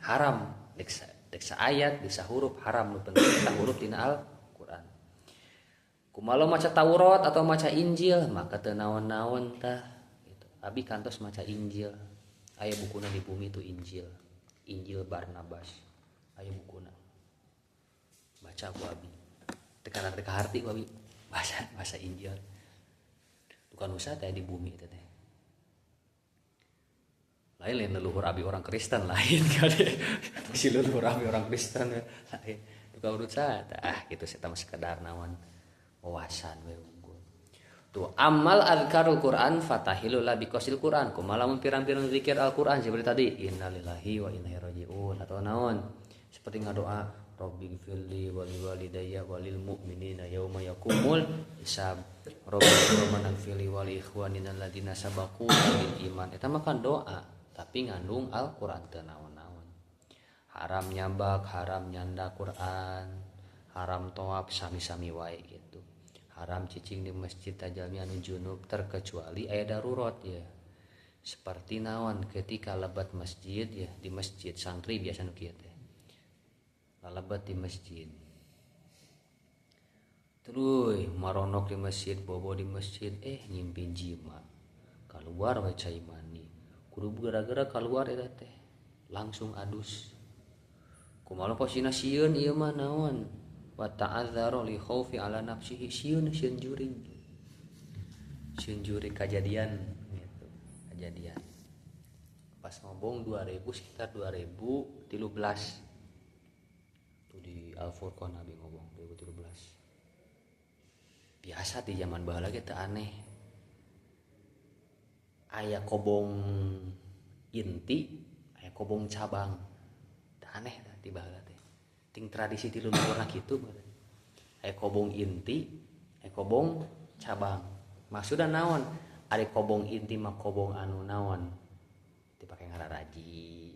haram. Deksa ayat, deksa huruf haram nu penting eta huruf dina Al-Qur'an. Kumaha maca Taurat atau maca Injil maka teu naon-naon tah gitu. Abi kantos maca Injil. Aya bukuna di bumi itu Injil. Injil Barnabas. Aya bukuna. Baca ku abi. Teu teu kaharti ku abi bahasa Injil. Bukan usah teh di bumi itu teh. Lain leluhur abi orang Kristen lain kali. Si leluhur abi orang Kristen lain. Duka urut saya ah gitu saya mah sekedar naon wawasan we unggul. Tuh amal azkarul Quran fatahilul la biqasil Quran. Kumaha lamun pirang-pirang zikir Al-Quran seperti tadi innalillahi wa inna ilaihi rajiun atau naon seperti ngadoa Rabbighfirli wa liwalidayya walil mu'minina yauma yaqumul hisab. Rabbi wa li ikhwanina alladziina sabaquna bil iman. Eta mah kan doa tapi ngandung Al-Qur'an teu naon-naon. Haram nyabak, haram nyanda Quran, haram tawaf sami-sami wae gitu. Haram cicing di masjid tajalmi anu junub terkecuali aya darurat ya. Seperti naon ketika lebat masjid ya, di masjid santri biasa nu kieu teh. Lalebat di masjid. Terus maronok di masjid, bobo di masjid, nyimpi jima. Keluar we cai mani. Kudu gara-gara keluar eta teh langsung adus. Kumaha posina sieun ieu mah naon? Wa ta'adzara li khaufi ala nafsihi, sieun sieun jurig. Sieun jurig kajadian gitu. Kajadian. Pas ngobong 2000 sekitar 2013. Tuh di Al Furqan abi ngobong 2013. Biasa di zaman baheula ge teu aneh. Aya kobong inti, aya kobong cabang. Teu aneh tah di baheula teh. Ting tradisi ti leluhurna kitu meureun. Aya kobong inti, aya kobong cabang. Maksudna naon? Ari kobong inti mah kobong anu naon? Dipake ngararaji,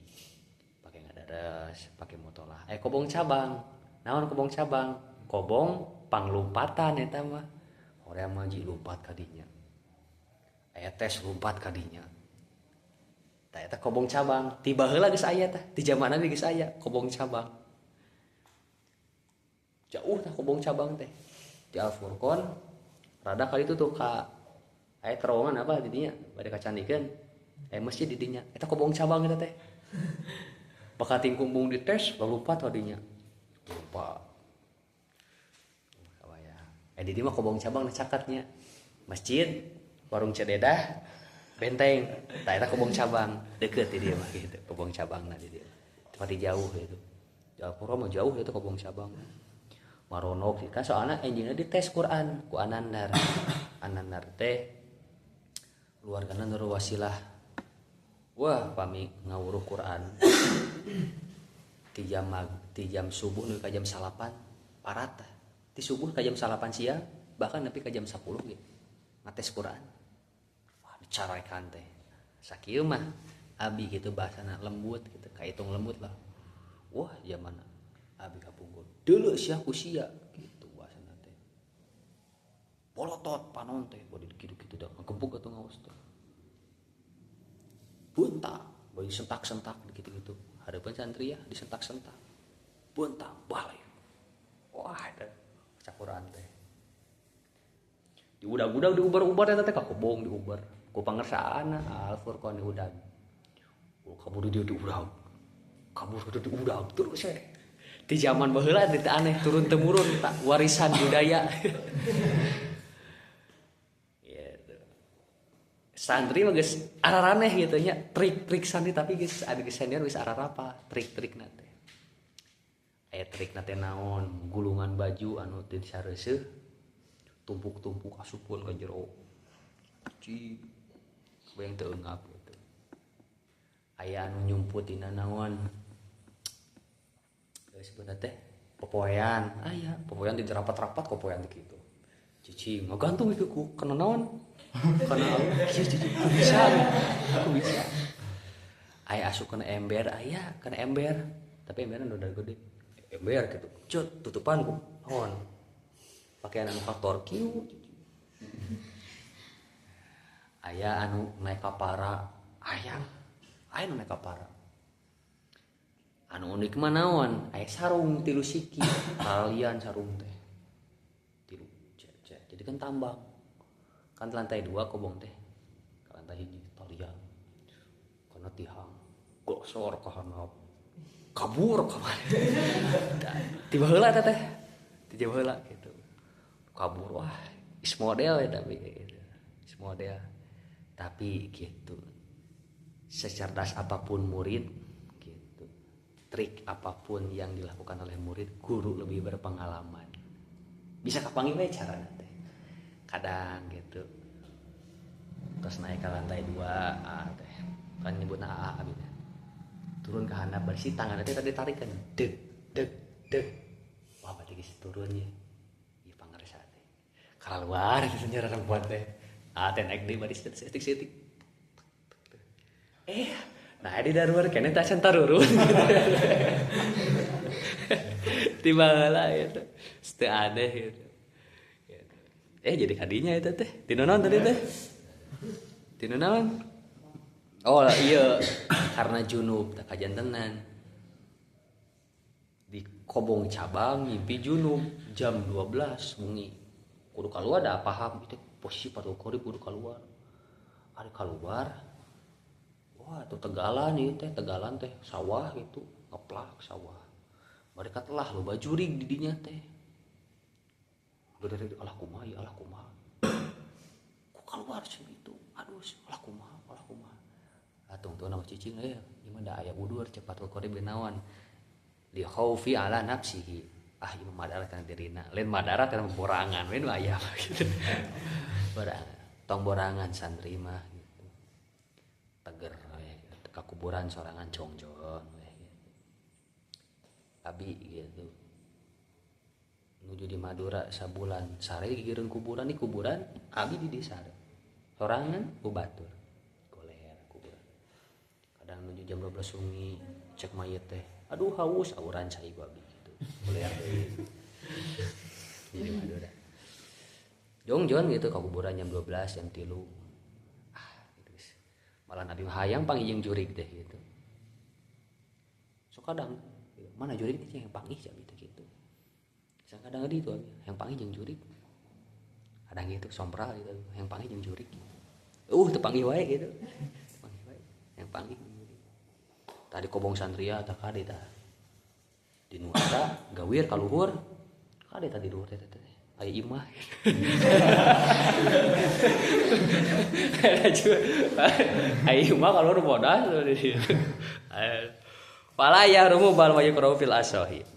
pake ngadares, pake mutolah. Aya kobong cabang. Naon kobong cabang? Kobong panglumpatan eta mah. Hoream mah ji lumpat ka dinya. Aya tes lumpat ka dinya. Tah eta kobong cabang. Ti baheula geus aya tah, ti zaman Nabi geus aya kobong cabang. Jauh tah kobong cabang teh. Di Al Furqan rada kali itu tuh ka aya terowongan apa di dinya bade kacandikeun. Aya masjid di dinya. Eta kobong cabang eta teh. Bakal tingkumbung di tes lompat ka dinya. Lompat. Kabaya. Di dieu mah kobong cabang cakatnya. Masjid, warung Cededah, benteng. Tah eta kobong cabang deket di dieu mah gitu. Kobong cabangna di dieu. Tempat jauh gitu. Jauh mah jauh itu kobong cabang. Maronok kan soalnya enjingna dites Quran ku Anandar. Anandar teh keluargana Nur Wasilah. Wah, pami ngawuruh Quran. Ti jam subuh nepi ka jam 9 parata. Ti subuh ka jam 9 siang bahkan nepi ka jam 10 gitu. Ngates Quran. Wah, dicarekan teh. Sakieu mah abi gitu bahasana lembut gitu, kahitung lembut lah. Wah, zaman abi kapungkur. Deuleu sia ku sia gitu bahasana teh. Polotot panon teh bade kitu-kitu da ngegembug atuh ngaos teh. Bunta, bade sentak-sentak gitu-gitu. Hareupeun santri ya disentak-sentak. Bunta balik. Wah, eta baca Quran teh. Diudag-udag diubar-ubar eta teh ka kobong diubar. Ku pangersaana Al Furqan diudag. Oh, kabur dia diudag. Kabur dia diudag terus we. Di zaman baheula teh aneh turun temurun tak warisan budaya. Gitu. Santri mah geus araraneh gitu nya, trik-trik santri tapi geus ada geus senior geus ararapa trik-trikna teh. Aya trikna teh naon, gulungan baju anu teu sareuseuh tumpuk-tumpuk asupkeun ka jero. Cing bayang teu eungap gitu. Aya anu nyumput dina naon? Sebenarnya teh popoean, aya popoean dirapat-rapat popoean kitu. Cicing ngagantung ieu ku kana naon? Kana kieu cicing ku bisa. Ku bisa. Aya asup kana ember, aya kana ember. Tapi emberna nu gede. Ember kitu. Cut tutupan ku naon? Pakaian anu kotor kieu. Aya anu naik kapara, aya. Aya anu naik kapara. Anu unik mah naon? Aya sarung 3 siki, kalian sarung teh. 3 cek. Jadi kan tambang. Kan lantai 2 kobong teh. Ka lantai 1 talian. Kana tihang. Gosor ka handap. Kabur ka mana. Tiba heula teh. Tiba heula gitu. Kabur wah, is model ya tapi gitu. Is model. Tapi gitu. Secerdas apapun murid gitu. Trik apapun yang dilakukan oleh murid, guru lebih berpengalaman. Bisa kapanggih we carana teh. Kadang gitu. Terus naik ke lantai 2, A teh. Kan nyebutna AA abi teh. Turun ke handap bersih tangan teh tadi tarikan. Deg deg deg. Wah, berarti geus turun ye. Ieu pangarsa teh. Kaluar itu nya perempuan teh. A teh naik deui baris setik-setik. Nah di daruar kene teh can tarurun. Tiba heula gitu. Teu aneh gitu. Jadi kadinya eta teh. Tinu naon tadi teh? Tinu naon? Oh iya, karena junub tak kajantenan. Di Kobong cabang mimpi junub jam 12 wengi. Kudu kaluar da paham itu posisi Fathul Qorib kudu kaluar. Ari kaluar. Wah, tuh tegalan ieu teh, tegalan teh sawah gitu, ngeplak sawah. Mereka telah loba jurig di dinya teh. Dari alah kumaha ya, alah kumaha. Ku keluar sih itu. Aduh, alah kumaha, alah kumaha. Atuh teu nama cicing ieu mah da aya udur cepat Qorib naon. Li khaufi ala nafsihi. Ah, ieu mah madarat kana dirina. Lain madarat kana borangan we nu aya gitu. Borangan. Tong borangan santri mah gitu. Teger we gitu. Ka kuburan sorangan jongjon we gitu. Abi gitu. Nuju di Madura sabulan sare gigireun kuburan di kuburan abi di desa sorangan ku batur goler kuburan. Kadang nuju jam 12 wengi cek mayit teh aduh haus auran cai ku abi gitu goler deui di Madura jongjon gitu ka kuburan jam 12 jam 3 ah gitu geus. Malah nabi hayang panggih jeung jurig teh gitu. Sok kadang mana jurig teh yang panggih jam itu gitu. Kadang di itu yang panggih jeung jurig. Kadang gitu sompral gitu yang panggih jeung jurig. Teu panggih wae gitu. Teu panggih wae yang panggih jeung jurig. Tadi kobong santria tah kade tah. Di nu eta gawir ka luhur. Kade tah di luhur teh teh. Aya imah. Aya imah ka luhur bodas di situ. Fala yahrumu bal wa yukrahu fil asahi.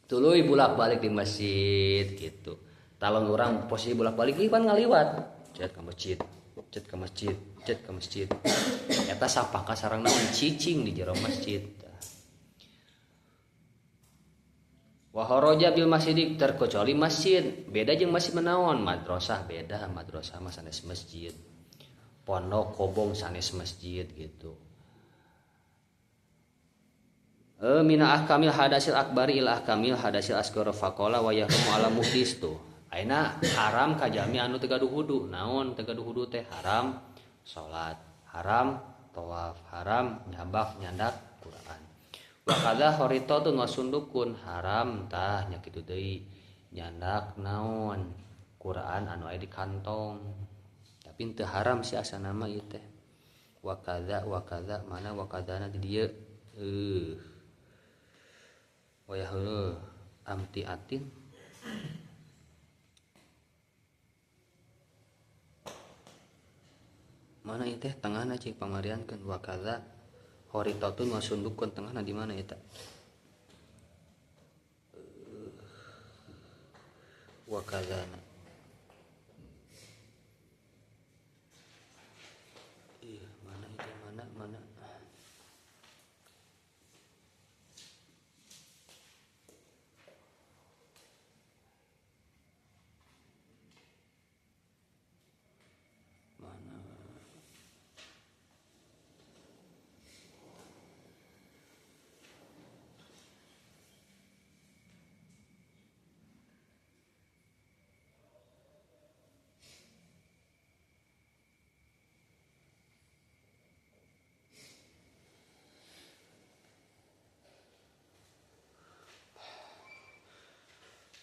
Tuluy bolak-balik di masjid gitu. Talon orang posisi bolak-balik ieu pan ngaliwat. Cet ka masjid, cet ka masjid, cet ka masjid. Eta sapaka sareng naon cicing di jero masjid. Wa kharaja bil masjid terkecuali masjid. Beda jeung masjid menaon, madrasah beda, madrasah mah sanes masjid. Pondok kobong sanes masjid gitu. Mina ahkamil hadasil akbari ila ahkamil hadasil asghar faqala wa yahrumu ala muhdis tuh. Ayeuna haram ka jalmi anu teu gaduh wudu. Naon teu gaduh wudu teh? Haram salat, haram tawaf, haram nyabak nyandak Quran. Wa kadza kharitatun wa sundukun haram tah nya kitu deui nyandak naon Quran anu aya di kantong. Tapi teu haram sih asana mah ieu teh. Wa kadza wa kadza mana wa kadzana di dieu. Wayah heuh amtiatin Mana ieu teh tengahna cik pamariankeun wa kadza kharitatun wa sundukun tengahna di mana eta? Wa kadzana. Ih, mana itu mana mana. Mana.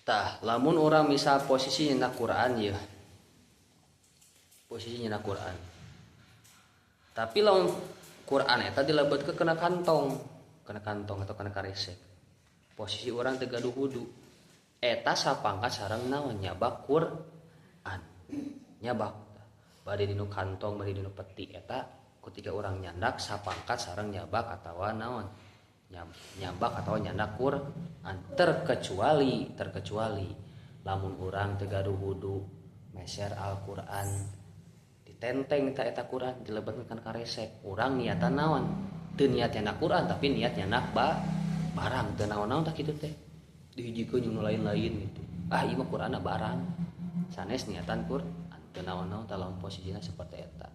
Tah, lamun orang misal posisi nyenak Quran ya. Posisi nyenak Quran. Tapi lamun Quran eta dilebetkeun kana kantong atau kana karesek. Posisi orang teu gaduh wudu. Eta sapangkat sareng naon nyabak Quran. Nyabak. Bade dinu kantong, bade dinu peti eta ketika orang nyandak sapangkat sareng nyabak atawa naon. Nyabak atau nyandak Quran terkecuali lamun urang teu gaduh wudu meser Al-Qur'an ditenteng ta eta Quran dilebetkeun kana karesek urang niatan naon teu niat nyandak Quran tapi niat nyandak barang teu naon-naon tah kitu teh dihijikeun jeung nu lain-lain gitu ah ieu mah Qur'anna barang sanes niatan Quran teu naon-naon tah lamun posisina seperti eta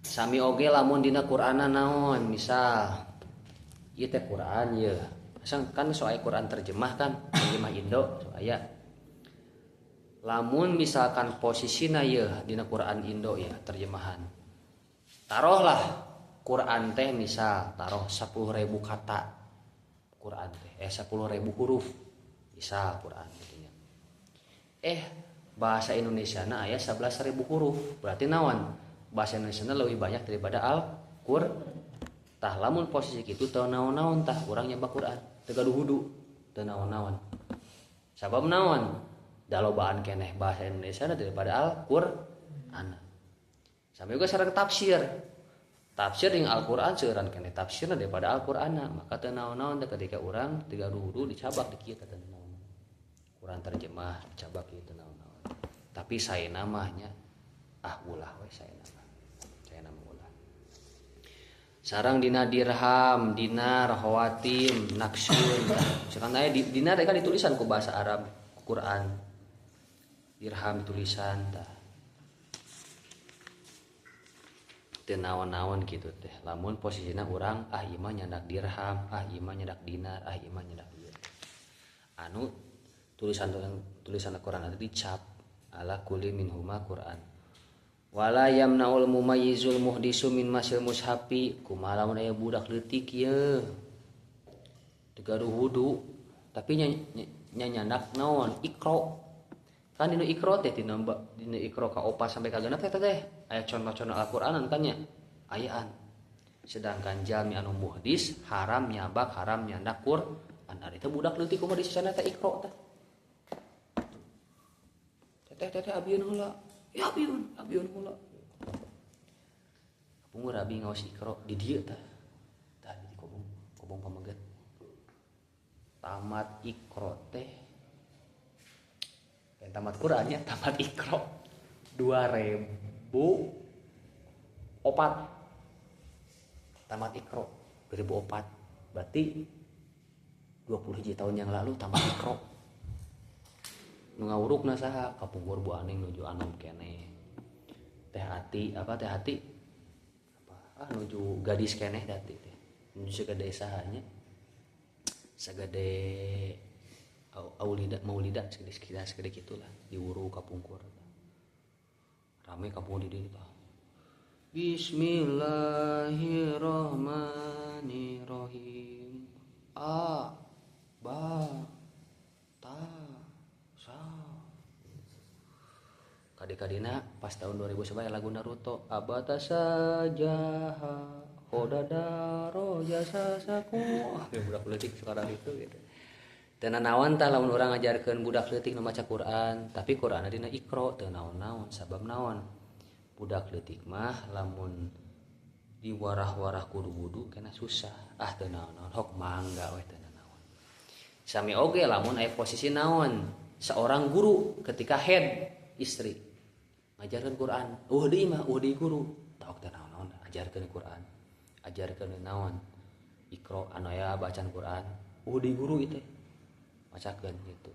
sami oge lamun dina Qur'anna naon misal ieu teh Quran ye. Asang kan soal Quran terjemah kan, terjemah Indo so aya. Lamun misalkan posisina ye dina Quran Indo ya terjemahan. Taruhlah Quran teh misal taruh 10.000 kata Quran teh 10.000 huruf misal Quran gitu nya. Bahasa Indonesia na aya 11.000 huruf. Berarti naon? Bahasa Indonesia na lebih banyak daripada Al-Qur'an. Tah lamun posisi kitu teu naon-naon tah urang nyabak Quran teu gaduh wudu teu naon-naon sabab naon da lobaan keneh bahasa Indonesia daripada Al-Qur'an. Sampai juga sareng tafsir jeung Al-Qur'an seueuran keneh tafsirna daripada Al-Qur'anna maka teu naon-naon teh ketika urang teu gaduh wudu dicabak di kieu teh teu naon-naon Quran terjemah dicabak kieu teu naon-naon tapi saena mah nya ah ulah we saena mah ulah. Sarang dina dirham, dinar, khawatim, naksun. Misalkan aya dinar kan ditulisan ku bahasa Arab, ku Quran. Dirham tulisan tah. Teu naon-naon kitu teh. Lamun posisina urang ah ieu mah nyandak dirham, ah ieu mah nyandak dinar, ah ieu mah nyandak ieu. Anu tulisan Al-Qur'an teh dicap ala kulli minhuma Quran. Wala yamnaul mumayyizul muhdisu min masil mushafi kumaha lamun aya budak leutik ye teu gaduh wudu tapi nyanyandak naon Iqra kan dinu Iqra teh dina Iqra ka 4 sampai ka 6 teh teh aya contoh-contoh Al-Qur'anan kan nya ayaan sedangkan jalmi anu muhdis haram nyabak haram nyandak Qur'an ari teh budak leutik kumaha disana teh Iqra teh teh teh abieun heula. Ya abieun heula. Kapungkur abi ngaos Iqra di dieu tah. Tah di kobong pameget. Tamat Iqra teh. Dan tamat Qur'annya tamat Iqra 2004. Tamat Iqra 2004. Berarti 20 tahun yang lalu tamat Iqra. Nu ngawurukna saha kapungkur Bu Aning nuju anom keneh. Teh Ati apa teh Ati? Apa ah nuju gadis keneh teh Ati teh. Nuju sagede sahanya. Sagede Aulida Maulida segede segede kitulah diwuru kapungkur. Rame kampung di dieu tah. Bismillahirrahmanirrahim. A ba ta sa. Kadi-kadina pas tahun 2011 lagu Naruto abata sajaha hodadaro jasa saku. Ya budak leutik sekarang itu gitu. Teu nanaon tah lamun urang ngajarkeun budak leutik nu maca Quran, tapi Qur'anna dina Iqra teu naon-naon sabab naon. Budak leutik mah lamun diwarah-warah kudu wudu kena susah. Ah teu naon-naon hok mangga we teu naon. Sami oge lamun aya posisi naon seorang guru ketika head istri ngajarkeun Quran. Eueuh deui mah eueuh deui guru. Taok teu naon-naon ajarkeun Quran. Ajarkeun naon? Iqra anu aya bacaan Quran. Eueuh deui guru ieu teh. Macakeun gitu.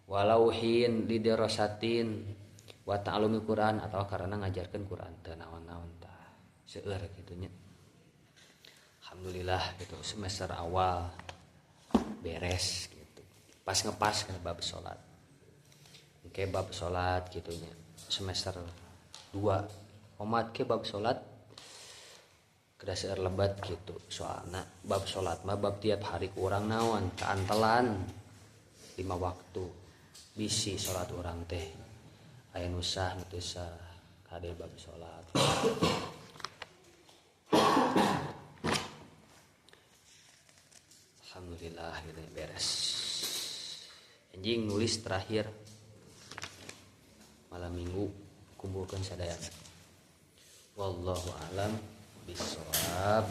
Walau hin lidirasatin wa ta'alumi Quran atau karena ngajarkeun Quran teu naon-naon tah. Seueur kitu nya. Alhamdulillah gitu semester awal beres gitu. Pas ngepas kana bab salat. Oke bab salat kitu nya. Semester 2 omat ke bab salat kedah seueur lebat gitu. Soalna bab salat mah bab tiap hari ku urang naon kaantelan 5 waktu. Bisi salat urang teh aya nu sah nu teu sah kade bab salat. Alhamdulillah gitu beres. Anjing nulis terakhir malam minggu kumpulkan sadayana. Wallahu alam bisawab.